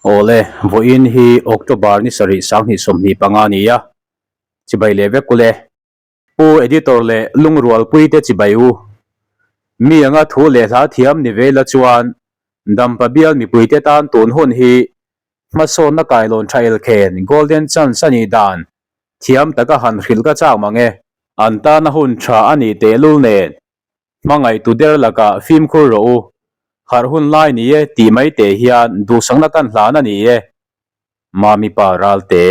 Awle, vawiin hi October ni sarih 2025 a ni a, chibai leh vek ule. Pu Editor leh Lungrualpuite chibai u. Mi anga thu leh hla thiam ni ve la chuan Dampa bial mipuite tan tun hun hi hmasawnna kailawn tha elkhen Golden Chance a nih dan thiam taka han hrilh ka chak mang e. An tana hun tha a nih tehlul nen Hmangaihtu der lakah fimkhur rawh u, harh hun lai ni e tih mai teh hian duhsakna kan hlan a ni e, Mami pa Ralte.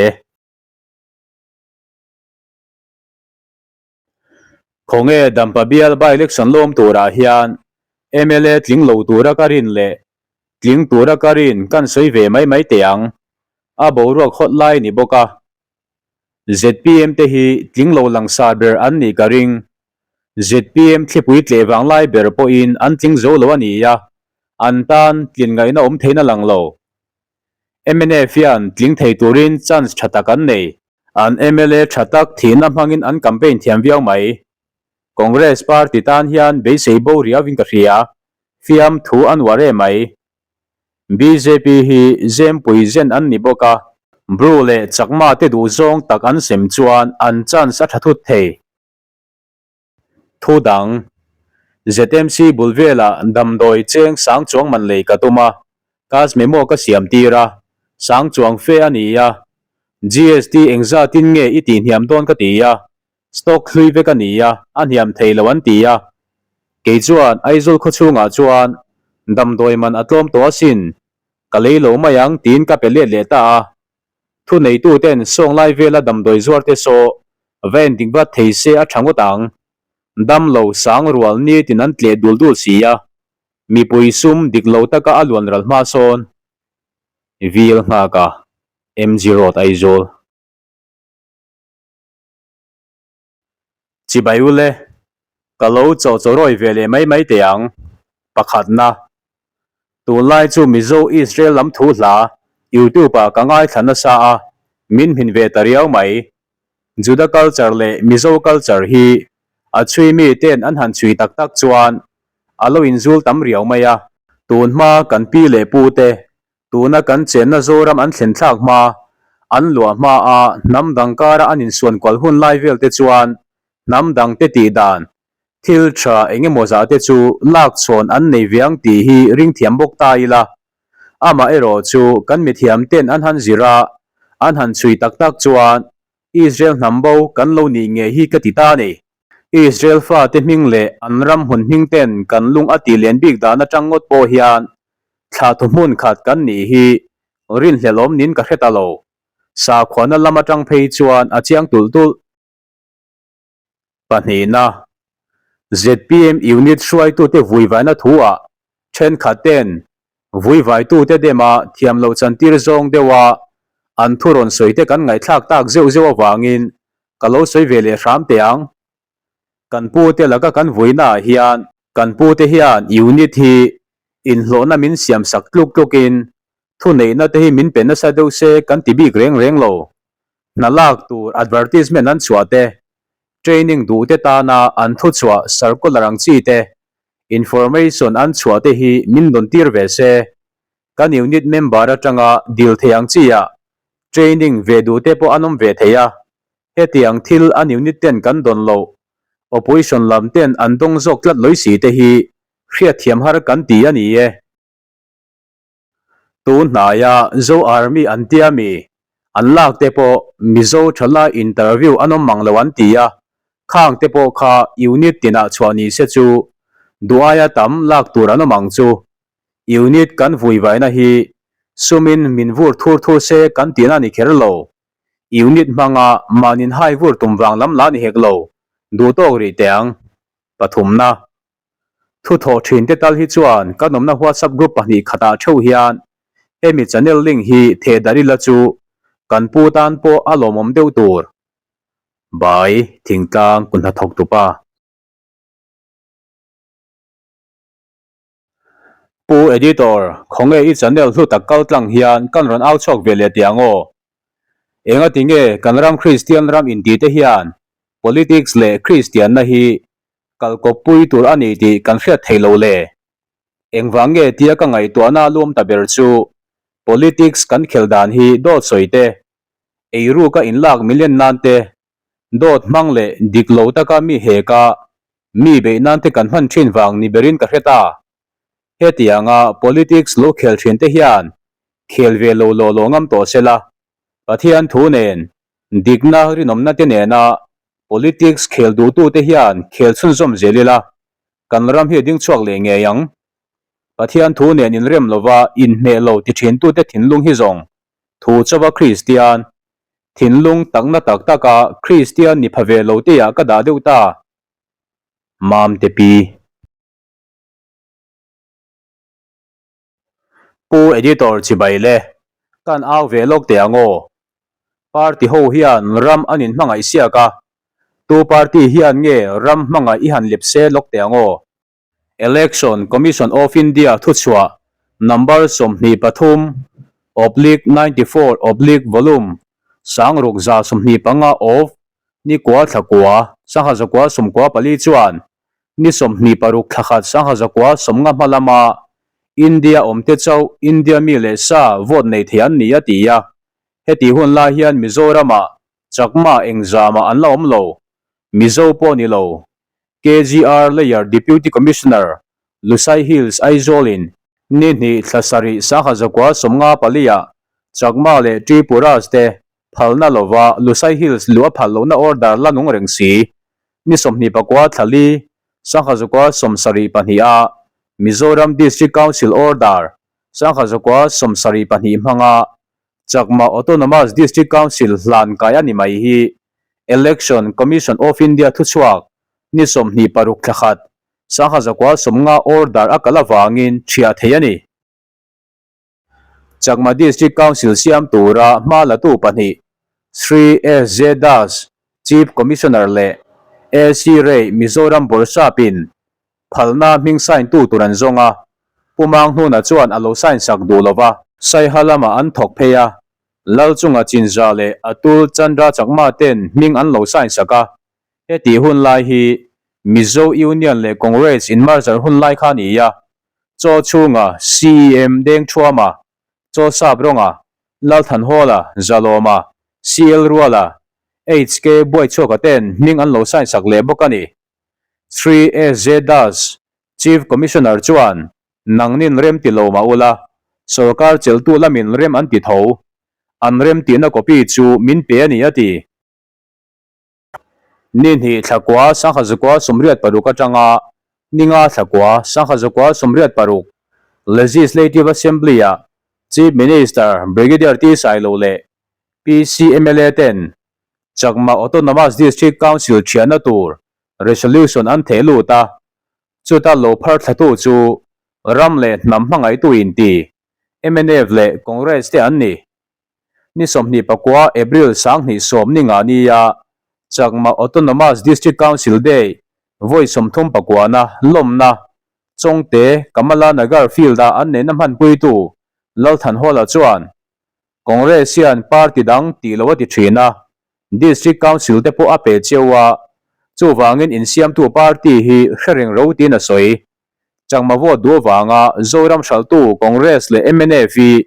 Khawnge Dampa bial by-election lawm turah hian mla tling lo tura ka rin leh tling tura ka rin kan sawi ve mai mai teh ang, a boruak hawt lai ni bawk a. Zpm te hi tling lo langsar ber an nih ka ring. Zpm thlipui tleh vang lai ber pawhin an tling zo lo a ni a, an tan tlin ngaihna awm theihna lang lo. Mnf hian tling thei turin chance tha tak an nei. An mla tha tak thihna hmangin an campaign thiam viau mai. Congress party tan hian beisei bo riauin ka hria, fiam thu an uar em mai. Bjp hi Zempui zen an ni bawk a, Bru leh Chakma te duhzawng tak an sem chuan an chance a tha thut thei. Thu dang, ZMC bul velah damdawi cheng sang chuang man lei ka tum a, cash memo ka siam tir a, sang chuang fe a ni a, GST engzatin nge i tih hniam dawn ka ti a, stock hlui vek a ni a, a hniam thei lo an ti a. Kei chuan Aizawl khawchhungah chuan damdawi man a tlawm tawh asin, ka lei lo mai ang tiin ka pe let leh ta a. Thuneituten sawnglai vela damdawi zuarte saw va endik vat thei se a tha ngawt ang. Dam lo sang rual nitin an tleh dul dul si a, mipui sum dik lo taka a luan ral hma sawn vil nghak a, MG Road Aizawl. Chibai ule, ka lo chaw chawrawi ve leh mai mai teh ang. Pakhatna, Tunlai chu Mizo Israel lam thu hla YouTube ah ka ngaithla nasa a, min hmin ve ta riau mai. Juda culture leh Mizo culture hi a chhui mi ten an han chhui tak tak chuan a lo inzul tam riau mai a. Tun hma kan pi leh pu te Tuna kan chenna Zoram an thlen thlak hma, an luah hma a hnam dang kara an insuan kual hun lai vel te chuan hnam dang te tih dan, thil tha eng emaw zah te chu lak chhawn an nei ve ang tih hi ring thiam bawk ta ila. Amah erawh chu kan mithiam ten an han zir a, an han chhui tak tak chuan Israel hnam bo kan lo nih ngei hi ka ti ta a ni. Israel fate hming leh an ram hmun hming ten kan lung a tih len bik dan atang ngawt pawh hian thla thu hmun khat kan nih hi rinhlelawm nin ka hre ta lo. Sakhuana lam atang phei chuan a chiang tulh tulh. Pahnihna, zpm unit hruaitute vuivaina thu-ah thenkhat ten vuivaitute dema thiam loh chantir zawng deuha an thu rawn sawi te kan ngaihthlak tak zeuh zeuh avangin ka lo sawi ve leh hram teh ang. Kan pute laka kan vuinaah hian kan pute hian unit hi inhlawhna min siamsak tluk tlukin thuneihna te hi min pe nasa deuh se kan ti bik reng reng lo. Hna lak tur advertisement an chhuah te, training duh te tana an thuchhuah circular ang chi te, information an chhuah te hi min dawn tir ve se. Kan unit member atanga dil thei ang chi ah training ve duh te pawh an awm ve thei a, hetiang thil an unit ten kan dawn loh, opposition lam ten an dawng zawk tlat lawih si te hi hriatthiam har kan ti a ni e. Tun hnaia Zo Army an tia mi an lak te pawh Mizo thalai interview an awm mang lo an ti a, khang te pawh kha unit tinah chhuah ni se chu duh aia tam lak tur an awm ang chu. Unit kan vui vaina hi sumin min vur thur thur se kan tihna ni kher lo. Unit hmanga mahnin hai vur tum vang lam la ni hek lo, duh tawk rih teh ang. Pathumna. Thu thawh thin te tal hi chuan kan awmna WhatsApp group pahnih khatah theuh hian hemi channel link hi theh darh ila chu kan pu tan pawh a lawmawm deuh tur. Bai thingtlang kun hnathawk tupa. Pu Editor, khawnge i channel hlu tak kal tlang hian kan rawn au chhuak ve leh teh ang aw. Engati nge kan ram Kristian ram inti te hian politics leh Kristianna hi Kalkawppui tur a ni tih kan hriat thei lo le. Engvang nge tia ka ngaihtuahna luam ta ber chu? Politics kan khel dan hi dawt sawi te, eiruka inlak milen nan te, dawt hmang leh dik lo taka mi heka mi beih nan te kan hman thin vang ni berin ka hre ta. Hetianga politics lo khel thin te hian khel ve lo law law ngam tawh sela, Pathian thu nen dikna rinawmna te nena politics khel duhtute hian khel chhunzawm zel ila, kan ram hi a ding chhuak leh ngei ang. Pathian thu nen inrem lova inhmeh lo ti thintute thinlung hi zawng thu chauha Kristian, thinlung takna tak taka Kristian ni pha ve lo tihah ka dah deuh ta. Mamte Pi. Pu Editor chibai le, kan au ve lawk teh ang aw. Party ho hian ram an inhmangaih siak a, tu party hian nge ram hmangaih i han lep se lawk teh ang aw. Election Commission of India thuchhuah number 23 oblique 94 oblique volume 6125 of ni kua thla kua sangha zakua sawmkua pali chuan ni 26 thla khat sangha zakua sawmnga hma lama India awmte chauh India mi leh sa vote nei thei an ni a ti a. Heti hun lai hian Mizoramah Chakma engzamah an la awm lo. Mizo pawh ni lo. KGR Layer Deputy Commissioner, Lusai Hills, Aizawl-in ni hnih thla sarih 1954 paliah Chakma leh Tripuras te phalna lova Lusai Hills luh a phal lohna order la nung reng si. Ni 24 thla li 1972 a Mizoram District Council Order 1972 hmanga Chakma Autonomous District Council hlan kai a ni mai hi Election Commission of India thuchhuak ni 26 thla khat 1950 order a kal avangin thiah thei a ni. Chakma District Council siam tura hma latu pahnih Shri SJ Das, Chief Commissioner leh AC Ray Mizoram Bawrhsapin phalna hming sign tu tur an zawng a, Pu Mang Hnuna chuan a lo sign sak duh lo va. Saiha lamah an thawk phei a, Lalchunga Chinza leh Atul Chandra Chakma ten hming an lo sign sak a, heti hun lai hi Mizo Union leh Congress in merger hun lai kha a ni a, Chaw chhunga CEM Dengthuama, Chaw Sap Rawnga, Lalthanhawla, Zalawma, CL Ruala, HK Buaichhuaka ten hming an lo sign sak leh bawk a ni. Shri SJ Das, Chief Commissioner chuan, Nangnin rem ti lo mah ula, sorkar cheltu lamin rem an ti tho. An rem tihna copy chu min pe a ni a ti. Ni hnih thla kua 1986 atanga ni nga thla kua 1986 Legislative Assembly-ah Chief Minister Brigadier T Sailo leh PC mla ten Chakma Autonomous District Council thianna tur resolution an theh lut a, chuta lo phar thlatu chu ram leh hnam hmangaihtu inti mnf leh Congress te an ni. Ni 29 April 2010 ni nga nia Chakma Autonomous District Council Day vawi 39 na lawmna Chawngte Kamala Nagar Field-a an neihna hmanpuitu Lalthanhawla chuan Congress hian party dang tih lo a ti thin a, District Council te pawh a pe cheu a, chuvangin insiamtu party hi hre reng ro tiin a sawi. Chakma vote duh avanga Zoram hralhtu Congress leh mnf hi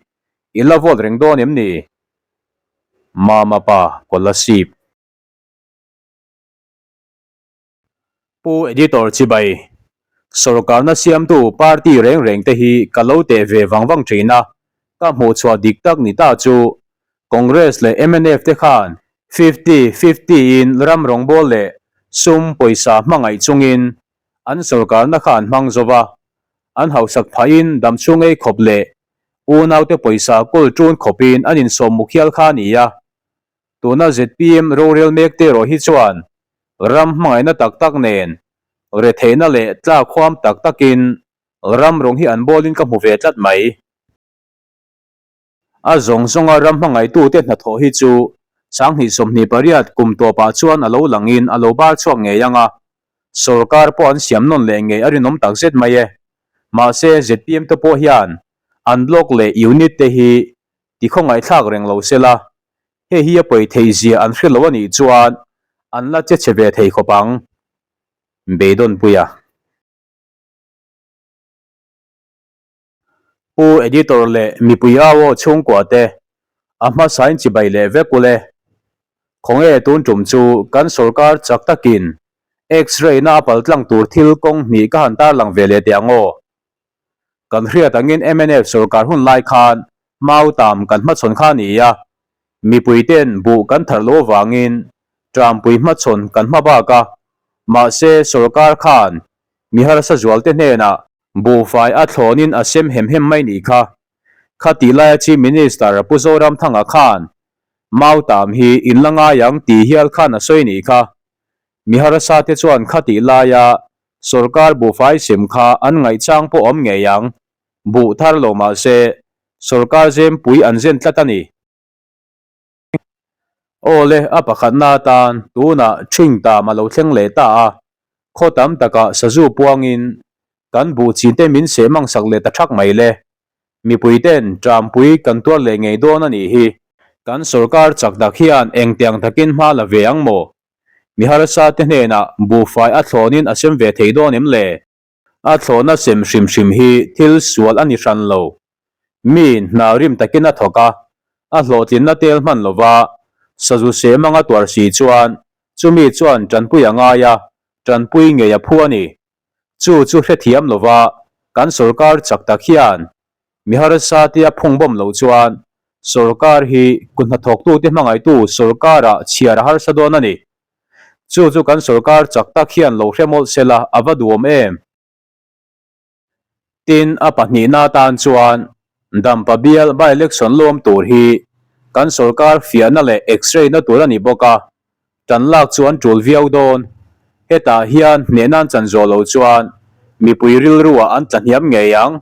i la vote reng dawn em ni? Mama pa Kolasib. Pu Editor Chibai, Sorkarna siamtu party reng reng te hi ka lo teh ve vang vang thin a, ka hmuhchhuah dik tak ni ta chu Congress leh mnf te khan fifty fifty in ram rawngbâwl leh sum pawisa hmangaih chungin an sorkarna kha an hmang zo va, an hausak phahin damchhung ei khawp leh unaute pawisa kawl ṭun khawpin an insawm mukhial kha a ni a. Tuna zpm rorel mek te erawh hi chuan ram hmangaihna tak tak nen retheihna leh tlakhuam tak takin ram rawng hi an bawlin ka hmu ve tlat mai. A zawng zawnga ram hmangaihtute hnathawh hi chu 2028 kum tawpah chuan a lo langin a lo bar chhuak ngei ang a, sorkar pawh an siam nawn leh ngei a rinawm takzet mai e. Mahse zpm te pawh hian an block leh unit te hi tikhawngaihthlak reng lo sela, hei hi a pawi theih zia an hre lo a nih chuan an la che chhe ve thei khawp ang. Beidawnpuia. Pu Editor leh mipui au aw chhungkua te a hmasain chibai leh vek ule. Khawnge tun tum chu kan sorkar chak takin X-ray na a pal tlang tur thil kawng hnih ka han tarlang ve leh teh ang aw. Kan hriat angin mnf sorkar hun lai khan Mautam kan hmachhawn kha a ni a, mipui ten buh kan thar lo avangin Trampui hmachhawn kan hma bak a, mahse sorkar khan mi harsa zualte hnenah Buhfai a thlawnin a sem hem hem mai nih kha. Khatih laia Chief Minister Pu Zoramthanga khan Mautam hi in la ngai ang tih hial khan a sawi nih kha. Mi harsa te chuan khatih laia sorkar buhfai sem kha an ngaihchang pawh awm ngei ang. Buh thar lo mahse sorkar zempui an zen tlat a ni. Aw le, a pakhatna atan tunah ṭhing tam a lo thleng leh ta a, khaw tam takah sazu puangin kan buh chinte min seh mangsak leh ta ṭhak mai le. Mipuite'n ṭampui kan tuar leh ngei dawn a nih hi. Kan sorkar chak dak hian engtiang takin hma la ve ang maw? Mi harsa te hnenah buhfai a thlawnin a sem ve thei dawn em le? A thlawhna sem hrim hrim hi thil sual a ni hran lo. Miin hna rim takin a thawk a, a hlawhtlinna tel hman lova sazu sem anga tuar si chuan chumi chuan tanpui a ngai a, tanpui ngei a phu a ni. Chu chu hrethiam lova kan sorkar chak tak hian mi harsa tia phung bawm loh chuan sorkar hi kut hnathawktute hmangaihtu sorkarah chhiar a harsa dawn a ni. Chu chu kan sorkar chak tak hian lo hre mawlh se la a va duhawm em? Tin, a pahnihna atan chuan Dampa bial by-election lawm tur hi kan sorkar fiahna leh x-ray na tur a ni bawk a, tan lak chu an tul viau dawn. Hetah hian hnehna an chan zawh loh chuan mipui rilruah an tla hniam ngei ang.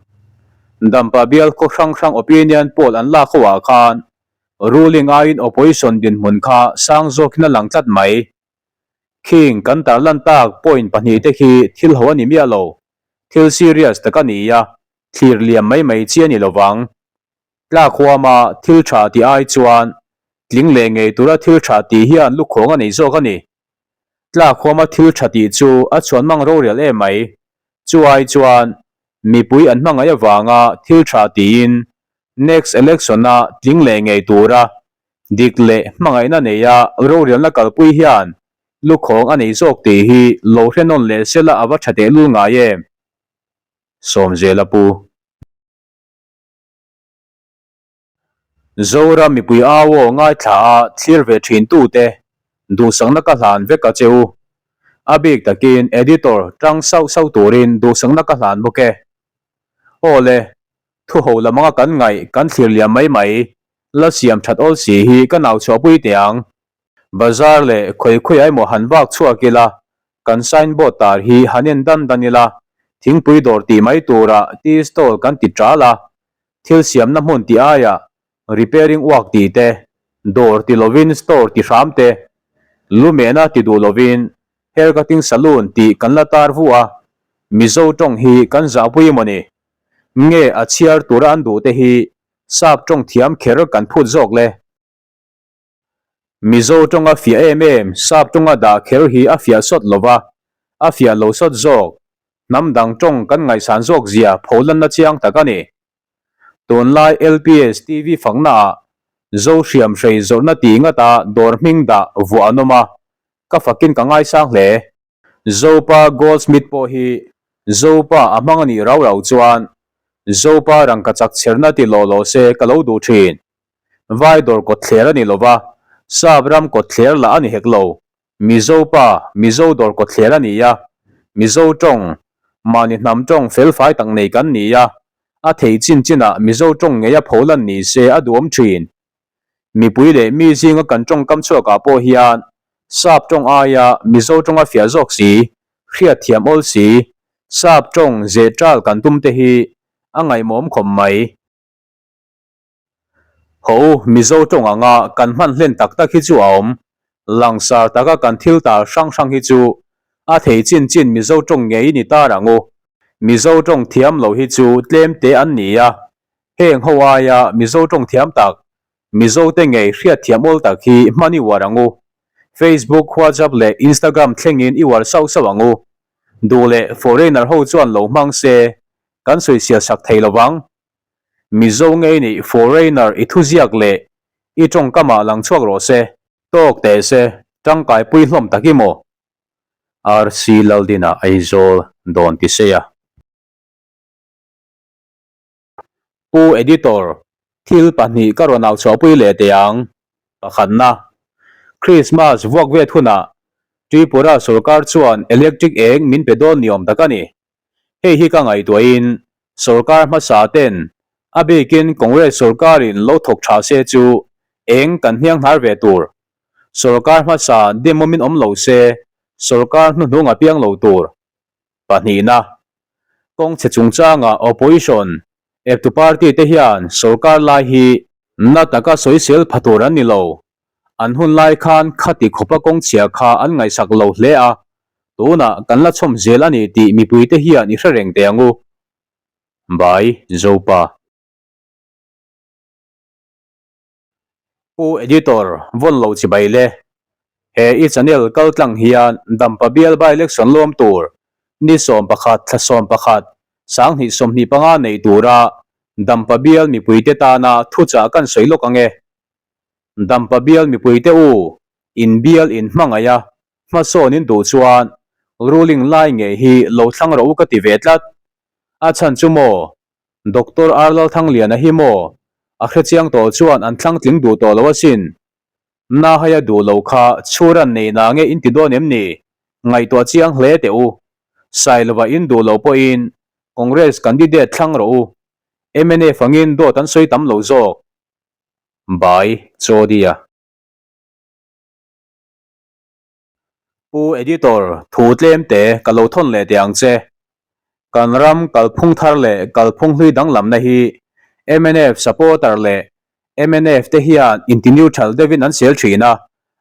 Dampa bial khaw hrang hrang opinion poll an lak ho ah khan Ruling aiin opposition dinhmun kha sang zawkin a lang tlat mai. Khing kan tarlan tak point pahnihte khi thil ho a ni miah lo. Thil serious tak a ni a, thlir liam mai mai chi a ni lovang. Tlak huama thil tha tih ai chuan tling leh ngei tura thil tha tih hian lukhawng a nei zawk a ni. Tlak huama thil tha tih chu a chhuan mang rorel em mai. Chu ai chuan mipui an hmangaih avanga thil tha tiin Next election a tling leh ngei tura dik leh hmangaihna neia rorelna kalpui hian lukhawng a nei zawk tih hi lo hre nawn leh sela a va tha tehlul ngai em? Sawmzela Pu. Zoram mipui au aw ngaithla a thlir ve thin tute duhsakna ka hlan vek a che u. A bik takin editor tang sauh sauh turin duhsakna ka hlan bawk e. Aw le, Thu ho lam anga kan ngaih kan thlir liam mai mai, la siam that awl si hi ka nau chhuahpui teh ang. Bazar leh khawi khawi emaw han vak chhuak ila, kan sign board tar hi han en dan dan ila, thingpui dawr tih mai turah tea stall kan ti ṭal a, thil siamna hmun tih aiah repairing work tih te, dawr ti lovin store ti hram te, lumehna ti duh lovin hair cutting saloon tih kan la tar vu a, Mizo tawng hi kan zahpui emaw ni? Nge a chhiar tura an duh te hi sap tawng thiam kher kan phut zawk le? Mizo tawnga fiah em em sap tawnga dah kher hi a fiah sawt lo va, a fiah lo sawt zawk. Hnam dang tawng kan ngaihsan zawk zia pholanna chiang tak a ni. Tunlai LPS TV fakna ah Zo hriam hrei zawrhna tih ngata dawr hming dah vuah an awm a, ka fakin ka ngaisang hle. Zopa Goldsmith pawh hi Zopa a hmang a nih rau rau chuan Zopa rangkachak chherna ti lawh lawh se ka lo duh thin. Vai dawr kawtthler a ni lo va, Sap ram kawtthler lah a ni hek lo. Mizopa, Mizo dawr kawtthler a ni a, Mizo tawng, mahni hnam tawng felfai tak nei kan ni a, a thei chin chinah Mizo tawng ngei a pholan ni se a duhawm thin. Mipui leh mi zinga kan tawngkam chhuakah pawh hian Sap tawng aia Mizo tawnga fiah zawk si, hriatthiam awl si, Sap tawng zeh ṭal kan tum te hi a ngaihmawm khawp mai. Haw u, Mizo tawng anga kan hman hlen tak tak hi chu a awm. Langsar taka kan thil tar hrang hrang hi chu a thei chin chin Mizo tawng ngei ni tar ang u. Mizo tawng thiam lo hi chu tlem te an ni a, Heng ho aia Mizo tawng thiam tak, Mizo te ngei hriatthiam awl tak hi hman i uar ang u. Facebook, WhatsApp leh Instagram thlengin i uar sauh sauh ang u. Duh leh foreigner ho chuan lo hmang se, kan sawi sial sak thei lo vang. Mizo ngei nih foreigner i thuziak leh i tawngkamah lang chhuak rawh se. Tawk teh se, tangkaipui hlawm tak i maw? RC Laldina Aizawl dawn ti sei a. Pu Editor, thil pahnih ka rawn au chhuahpui leh teh ang. Pakhatna, Christmas vuak vet hunah Tripura sorkar chuan electric eng min pe dawn ni awm tak a ni. Hei hi ka ngaihtuahin sorkar hmasa ten a bikin Congress sorkarin lo thawk tha se chu eng kan hniang hnar ve tur. Sorkar hmasa demawmin awm lo se, sorkar hnuhnung a piang lo tur. Pahnihna, kawng chhe chungchanga opposition eptu party te hian sorkar lai hi na taka sawisel pha tur an ni lo. An hun lai khan khati khawpa kawng chhia kha an ngaihsak lo hle a, tunah kan la chhawm zel a ni tih mipuite hian i hre reng teh ang u. Bai Zopa. Pu Editor, vawn lo chi bai le. He i channel kal tlang hian Dampa bial by election lawm tur ni 11 thla 11 sanghnih 25 nei tura Dampa bial mipuite tana thuchah kan sawi lawk ang e. Dampa bial mipuite u, in bial in hmangaih a, hmasawn in duh chuan ruling lai ngei hi lo thlang rawh u ka ti ve tlat. A chhan chu maw? Doctor R Lalthangliana hi maw? A hrechiang tawh chuan an thlang tling duh tawh lo asin. Nahaia duh lo kha chhuran nei na nge in ti dawn em ni? Ngaihtuah chiang hle teh u. Sailova in duh lo pawhin Congress candidate thlang rawh u. Mnf angin dawt an sawi tam lo zawk. Bai Chodia. Pu Editor, thu tlem te ka lo thawn leh teh ang che. Kan ram kalphung thar leh kalphung hlui danglamna hi mnf supporter leh mnf te hian inti neutral deuhin an sel thin a,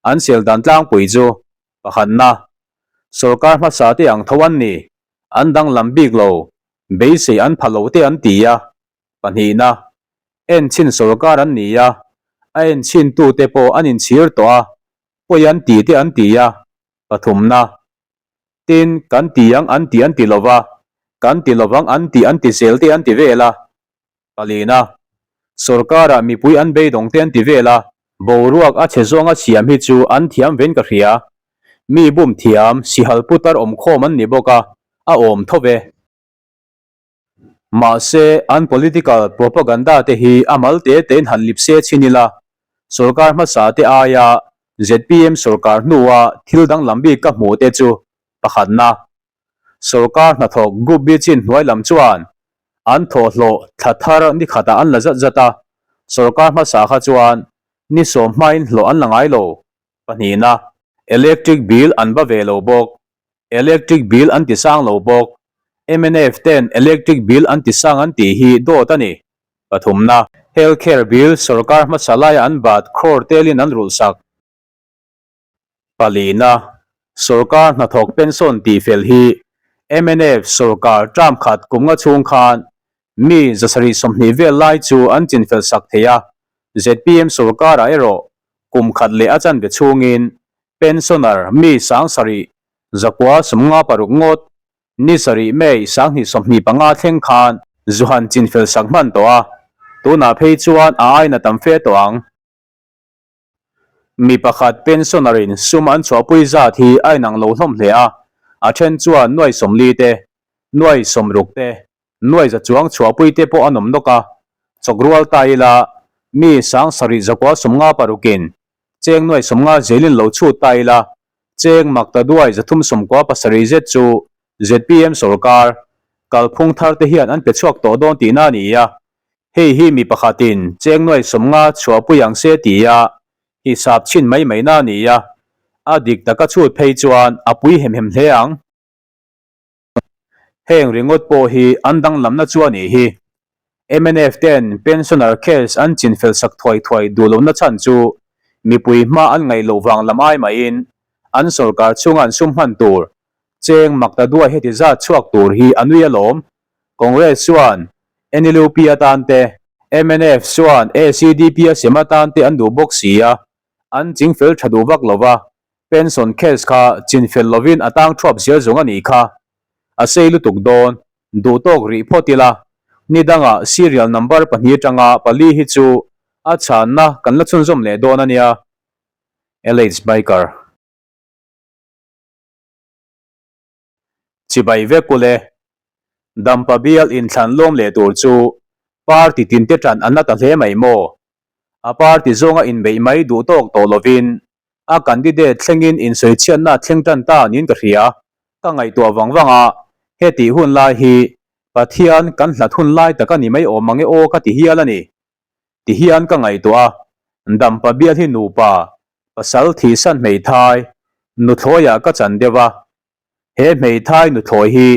an sel dan tlangpui chu pakhatna, sorkar hmasa te ang tho an ni, an danglam bik lo, beisei an pha lo te an ti a, pahnihna, enchhin sorkar an ni a, a enchhintute pawh an inchhir tawh a, pawi an ti te an ti a, pathumna, tin, kan ti ang an ti an ti lo va, kan ti lovang an ti an ti zel te an ti vel a, palina, sorkarah mipui an beidawng te an ti vel a, boruak a chhe zawnga siam hi chu an thiam vein ka hria, mi bum thiam sihal putar awmkhawm an ni bawk a, a awm tho ve. Mahse, an political propaganda te hi a mal te tein han lip se chhin ila, sorkar hmasa te aia zpm sorkar hnua thil danglam bik ka hmuh te chu pakhatna. Sorkar hnathawk Group B chin hnuai lam chuan an thawhhlawh thla thar ni khatah an la zat zat a, sorkar hmasa kha chuan ni sawm hmain hlawh an la ngai lo. Pahnihna, electric bill an va ve lo bawk. Electric bill an ti sang lo bawk. Mnf ten electric bill an ti sang an tih hi dawt a ni. Pathumna, Health care bill sorkar hmasa laia an bat crore telin an rulh sak. Palina, Sorkar hnathawk pension tih fel hi mnf sorkar term khat kum nga chhung khan mi 720 vel lai chu an chinfel sak thei a, zpm sorkarah erawh kum khat leh a chanve chhungin Pensioner mi 7000 56 ngawt ni sarih May 2025 thleng khan Zuhan chinfel sak hman tawh a, tunah phei chuan a aina tam fe tawh ang. Mi pakhat pensioner in sum an chhuahpui zat hi a inang lo hlawm hle a, a then chuan nuai 40 te, nuai 60 te, nuai za chuang chhuahpui te pawh an awm nawk a, chawk rual ta ila mi 7956 in Cheng nuai 50 zelin lo chhut ta ila, cheng makta duai 397 zet chu zpm sorkar kalphung thar te hian an pe chhuak tawh dawn tihna a ni a, hei hi mi pakhatin cheng nuai 50 chhuahpui ang se tia hisap chhin mai maina a ni a, a dik taka chhut phei chuan a pui hem hem hle ang. Heng ringawt pawh hi an danglamna chu a nih hi. Mnf ten pensioner case an chinfel sak thuai thuai duh lohna chhan chu mipui hma an ngaih loh vang lam ai mahin an sorkar chhunga an sum hman tur cheng makta duai heti zat chhuak tur hi a nui alawm. Congress chuan NLUP atan te, mnf chuan ACDP a sem atan te an duh bawk si a, an chingfel tha duh vak lova. Pension case kha chinfel lovin a tang thuap zel zawng a nih kha. A sei lutuk dawn, duh tawk rih phawt ila. Ni dangah serial number pahnih atanga pali hi chu a chhanna kan la chhunzawm leh dawn a nia. LH Biker. Chibai vek ule. Dampa bial inthlan lawm leh tur chu party tinte tan a na ta hle mai maw? A party zawnga inbeih mai duh tawk tawh lovin a candidate thlengin insawichhiatna thleng tan ta niin ka hria. Ka ngaihtuah vang vang a, hetih hun lai hi Pathian kan hlat hun lai tak a ni mai awm ang e aw ka ti hial a ni. Ti hian ka ngaihtuah a, Dampa bial hi nupa, pasal thihsan hmeithai, nuthlawiah ka chan deuh a. He hmeithai nuthlawi hi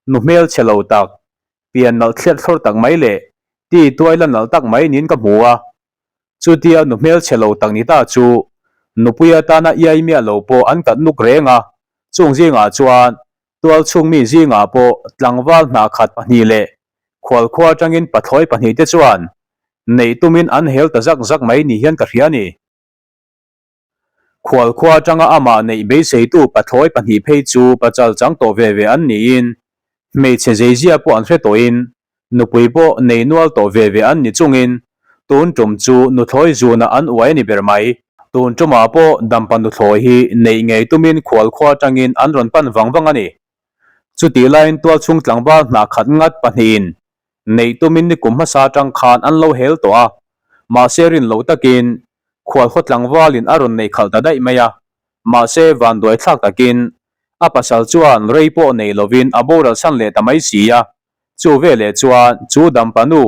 nu hmelchhe lo tak, pian nalh thliat thlawr tak mai leh ti tuai la nalh tak mai niin ka hmu a. Chutia nu hmelchhe lo tak ni ta chu nupui atana iai miah lo pawh an kat nuk reng a, chung zingah chuan tualchhung mi zingah pawh tlangval hna khat pahnih leh khualkhua atangin pathlawi pahnih te chuan neih tumin an hel ta zak zak mai ni hian ka hria a ni. Khualkhua atanga amah neih beiseitu pathlawi pahnih phei chu pachal chang tawh ve ve an niin hmeichhe zeizia pawh an hre tawhin nupui pawh nei nual tawh ve ve an ni chungin tun tum chu nuthlawi zunah an uai a ni ber mai. Tun tumah pawh dampa nuthlawi hi neih ngei tumin khualkhua atangin an rawn pan vang vang a ni. Chutih laiin tualchhung tlangval hna khat ngat pahnihin neih tumin nikum hmasa atang khan an lo hel tawh a, mahse rin loh takin khualkhaw tlangvalin a rawn neih khalh ta daih mai a, mahse vanduai thlak takin a pasal chuan rei pawh nei lovin a boral san leh ta mai si a, chu veleh chuan chu dampa nu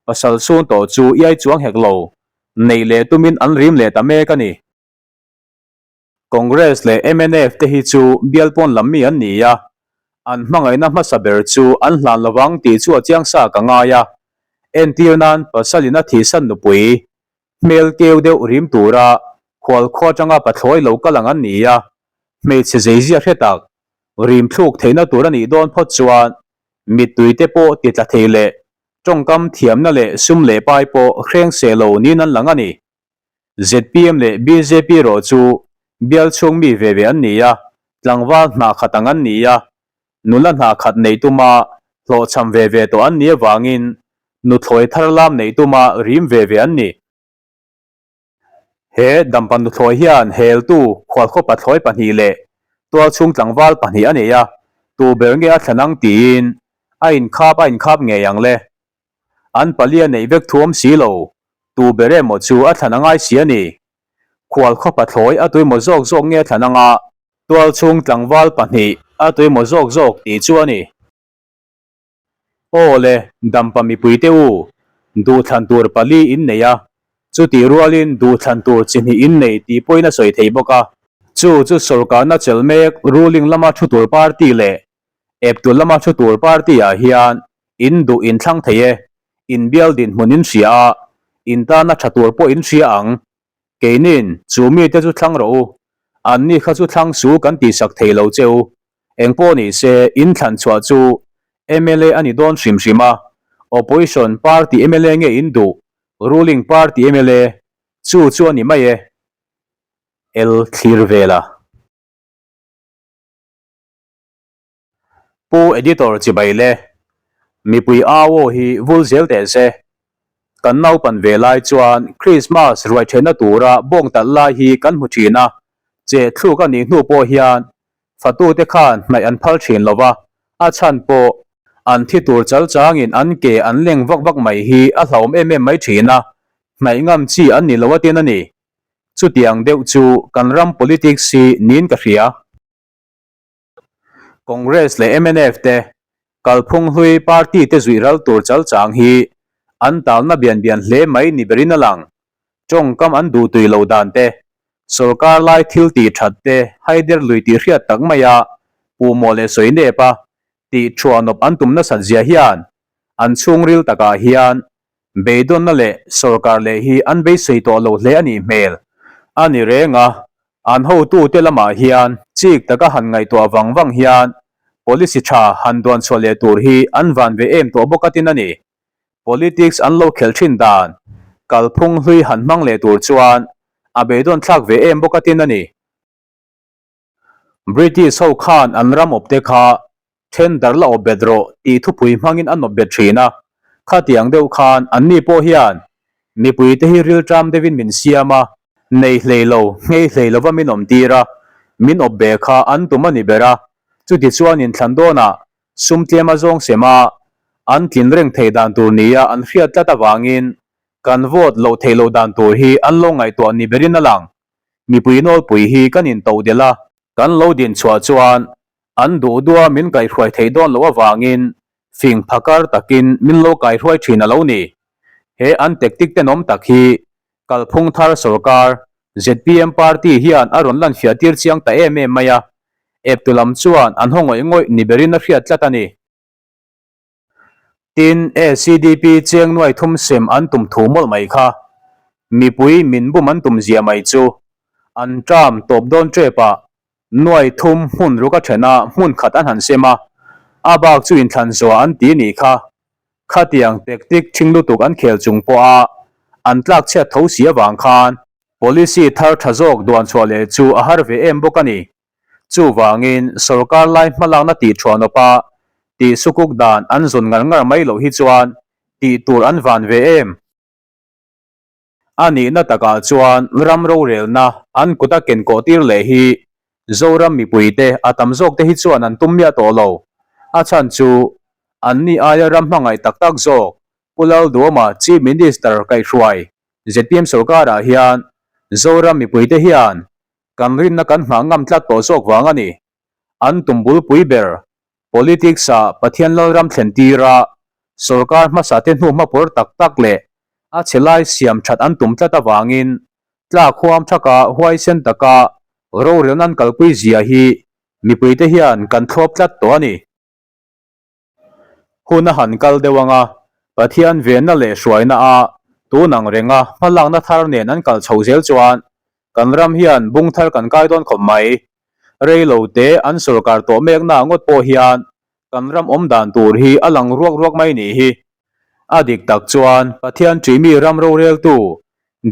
pasal chhung tawh chu iai chuang hek lo neih leh tumin an rim leh ta mek a ni. Congress leh mnf te hi chu bial pawn lam mi an ni a, an hmangaihna hmasa ber chu an hlan lovang tih chu a chiang sa ka ngai a. Entir nan pasalin a thihsan nupui hmel keu deuh rim tura khualkhaw atanga pathlawi lo kal ang an ni a, hmeichhe zeizia hre tak rim thluk theihna tur a nih dawn phawt chuan mittui te pawh ti tla thei leh tawngkam thiamna leh sum leh pai pawh hreng seh lo niin an lang a ni. Zpm leh bjp erawh chu bial chhung mi ve ve an ni a, tlangval hna khat ang an ni a, nula hna khat neih tuma hlawhchham ve ve tawh an nih avangin nuthlawi thar lam neih tuma rim ve ve an ni. He dampa nuthlawi hian heltu khualkhaw pathlawi pahnih leh tualchhung tlangval pahnih a nei a, tu ber nge a thlan ang tiin a inkhap a inkhap ngei ang le. An palia neih vek thu awm si lo, tu ber emaw chu a thlan a ngai si a ni. Khual khaw pathlawi a tuimaw zawk zawk nge a thlan anga tualchhung tlangval pahnih a tuimaw zawk zawk tih chu a ni. Aw le, dampa mipui te u, duhthlan tur pali in nei a, chutih rualin duhthlan tur chi hnih in nei tih pawhin a sawi thei bawk a. Chu chu sawrkarna chelh mek ruling lama thu tur party leh Eptu lama thu tur party ah hian in duh in thlang thei e, in bial dinhmun in hria a, in tana tha tur pawh in hria ang. Keinin chu mite chu thlang rawh u, anni kha chu thlang su kan tihsak thei lo che u. Engpawh ni se in thlan chhuah chu mla a ni dawn hrim hrim a, opposition party mla nge in duh, ruling party mla, chu chu a ni mai e. El thlir vela. Pu Editor chibai le, mipui au aw hi vul zel teh se. Kan naupan ve lai chuan Krismas ruai thenna tura bawng talh lai hi kan hmu thin a, che thluk a nih hnu pawh hian fatute khan hnaih an phal thin lo va, a chhan pawh an thi tur chal changin an ke an leng vak vak mai hi a hlauhawm em em mai thin a, hnaih ngam chi an ni lo atin a ni. Chutiang deuh chu kan ram politics hi niin ka hria. Congress leh mnf te kalphung hlui party te zuih ral tur chal chang hi an talna bian bian hle mai ni berin a lang. Tawngkam an duh tui lo dan te, sawrkar lai thil tih that te haider lui tih hriat tak maia puhmawh leh sawi nep a tih thuanawp an tum nasat zia hian an chhungril takah hian Beidawnna leh sawrkar leh hi an beisei tawh lo hle a nih hmel. A ni reng a, an hotute lamah hian chik taka han ngaihtuah vang vang hian policy tha han duan chhuah leh tur hi an van ve em tawh bawk atin a ni. Politics an lo khelh thin dan, kalphung hlui han hmang leh tur chuan a beidawn thlak ve em bawk atin a ni. British ho khan an ram awpte kha then dar la awp bet rawh tih thupui hmangin an awp bet thin a. Khatiang deuh khan anni pawh hian mipuite hi rilṭam deuhin min siam a, nei hlei lo, nghei hlei lova min awm tir a, min awp ve kha an tum a ni ber a. Chutichuan inthlan dawnah sum tlem a zawng sem a, an tlin reng thei dan tur nia an hriat tlat avangin kan vote loh theih loh dan tur hi an lo ngaihtuah ni berin a lang. Mipui nawlpui hi kan intodelh a, kan lo din chhuah chuan an duh duha min kaihhruai theih dawn loh avangin fing phakar takin min lo kaihruai thin a lo ni. He an tactic tenawm tak hi kalphung thar sorkar zpm party hian a rawn lanfiah tir chiang ta em em mai a, eptu lam chuan an haw ngawih ngawih ni berin a hriat tlat a ni. Tin, ACDP chiang nuai thum sem an tum thu mawlh mai kha. Mipui min bum an tum zia mai chu. An term tawp dawn tep ah nuai thum hmun ruk a then a hmun khat an han sem a, a bak chu inthlan zuah an ti nih kha. Khatiang tactic thing lutuk an khel chung pawh a an tlak chhiat tho si avang khan policy thar tha zawk duan chhuah leh chu a har ve em bawk a ni. Chuvangin, sorkar lai hmalakna tih thuanawpa tih sukuk dan an zawn ngar ngar mai loh hi chuan tih tur an van ve em? A nihna takah chuan ram rorelna an kuta kenkawh tir leh hi Zoram mipuite a tam zawkte hi chuan an tum miah tawh lo. A chhan chu anni aia ram hmangaih tak tak zawk Pu Lalduama Chief Minister kaihhruai zpm sorkarah hian Zoram mipuite hian Kan rinna kan nghah ngam tlat tawh zawk vang a ni. An tum bulpui ber, politics-ah Pathian Lalram thlen tira sorkar hmasa te hnu hmapawr tak tak leh a chhe lai siam that an tum tlat avangin tlak huam thaka huaisen taka rorelna an kalpui zia hi mipuite hian kan thlawp tlat tawh a ni. Hun a han kal deuh ang a, Pathian venna leh hruaina a tun ang renga hmalakna thar nen an kal chho zel chuan kan ram hian bung thar kan kai dawn khawp mai. Rei lo te an sorkar tawh mekna ngawt pawh hian kan ram awm dan tur hi a lang ruak ruak mai nih hi. A dik tak chuan Pathian ṭihmi ram roreltu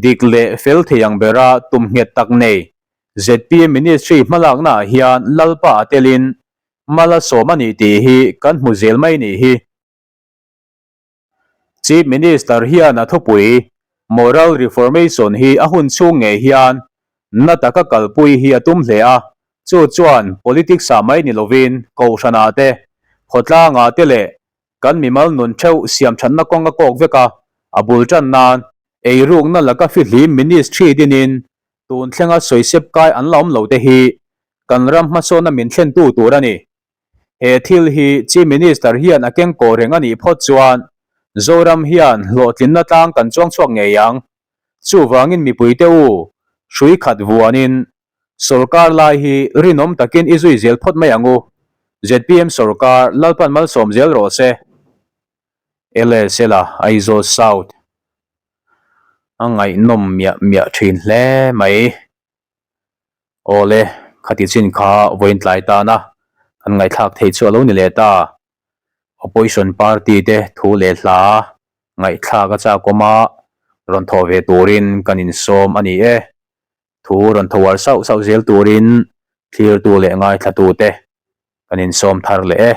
dik leh fel thei ang bera tum nghet tak nei zpm Ministry hmalaknaah hian Lalpa a telin Mal a sawm a ni tih hi kan hmu zel mai nih hi. Chief Minister hian a thupui Moral Reformation hi a hun chhung ngei hian na taka kalpui hi a tum hle a, chu chuan politics ah mai ni lovin kohhranah te, khawtlangah te leh kan mimal nun theuh siam thatna kawng a kawk vek a, a bul tan nan eirukna laka fihlim ministry dinin tun thlenga sawisep kai an la awm lo te hi kan ram hmasawnna min thlentu tur a ni. He thil hi Chief Minister hian a keng kawh reng a nih phawt chuan Zoram hian hlawhtlinna tlang kan chuang chhuak ngei ang. Chuvangin mipuite u, hrui khat vuanin sawrkar lai hi rinawm takin i zui zel phawt mai ang u. Zpm sawrkar Lalpan malsawm zel rawh se. LSL a Aizawl South a ngaihnawm miah miah thin hle mai. Awle, khati chin kha vawiin tlai tana kan ngaihthlak theih chu a lo ni leh ta. Opposition party te thu leh hla ngaihthlak a chak awm a, rawn thawh ve turin kan insawm a ni e. Thu rawn tho uar sauh sauh zel turin thlirtu leh ngaithlatu te kan insawm thar leh e.